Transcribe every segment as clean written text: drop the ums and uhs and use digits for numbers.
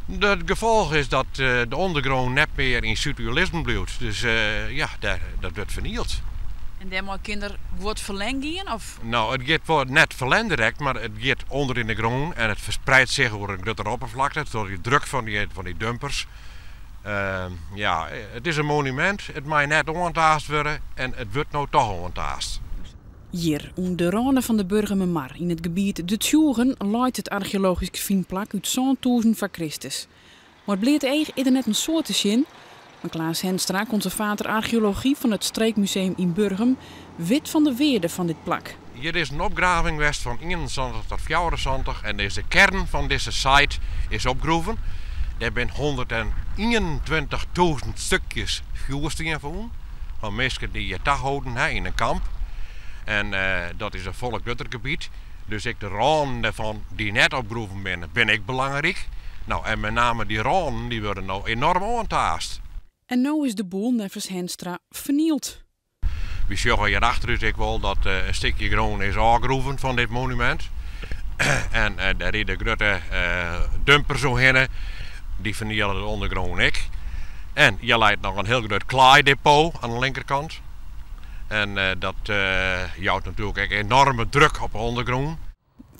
Het gefolch is dat de ûndergrûn net mear yn suterje lizzen bliuwt. Dus ja, dat wurdt fernield. En dêrmei kin der guod ferlern gean? Of? No, it giet wol net ferlern direkt, mar it giet ûnder yn de grûn en it ferspreidt sich oer in gruttere opperflakte troch dy druk fan dy dumpers. Ja, it is in monumint, it mei net oantaast wurde en it wurdt no toch oantaast. Hjir, oan de râne fan de Burgumermar, yn it gebiet De Tsjoegen, leit it archeologysk fynplak út 7000 foar Kristus. Mei it bleate each is der net in soad te sjen, mar Klaas Henstra, konservator archeology fan it Streekmuseum yn Burgum, wit fan de wearde fan dit plak. Hjir is in opgraving west fan 71 tot 74 en dizze kearn fan dizze site is opgroeven. Dêr binne 121.000 stikjes fjoerstien fûn fan minsken dy't hjir taholden ha yn in kamp. En dat is in folle grutter gebiet. Dus ek de rânen dêrfan dy't net opgroeven binne, binne ek belangryk. No, en met name dy rânen dy wurde no enorm oantaast. En no is de boel neffens Henstra fernield. Wy sjogge hjir achter ús ek wol dat in stikje grûn is ôfgroeven fan dit monumint. En dêr ride grutte dumpers oerhinne. Dy ferniele de ûndergrûn ek. En hjir leit noch in hiel grut klaaidepot oan de linkerkant. En dat jout natuerlik ek enorme druk op de ûndergrûn.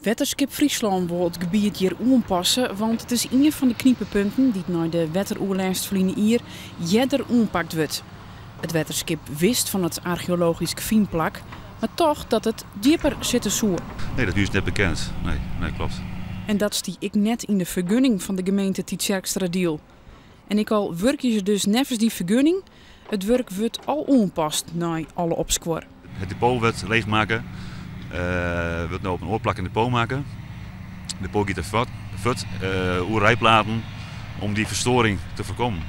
Wetterskip Fryslân wol it gebiet hjir oanpasse, want it is ien fan de knipepunten dy't nei de wetteroerlêst ferline jier earder oanpakt wurdt. It wetterskip wist fan it archeologysk fynplak, mar tocht dat it djipper sitte soe. Nee, dat is net bekend. Nee, kloppet. En dat stie ek net yn de fergunning fan de gemeente Tytsjerksteradiel. En ek al wurkje se dus neffens dy fergunning, it wurk wurdt al oanpast nei alle opskuor. It depot wurdt leechmakke, wurdt no op in oar plak in depot makke. It depot giet der fuort, oer rijplaten om dy ferstoaring te foarkommen.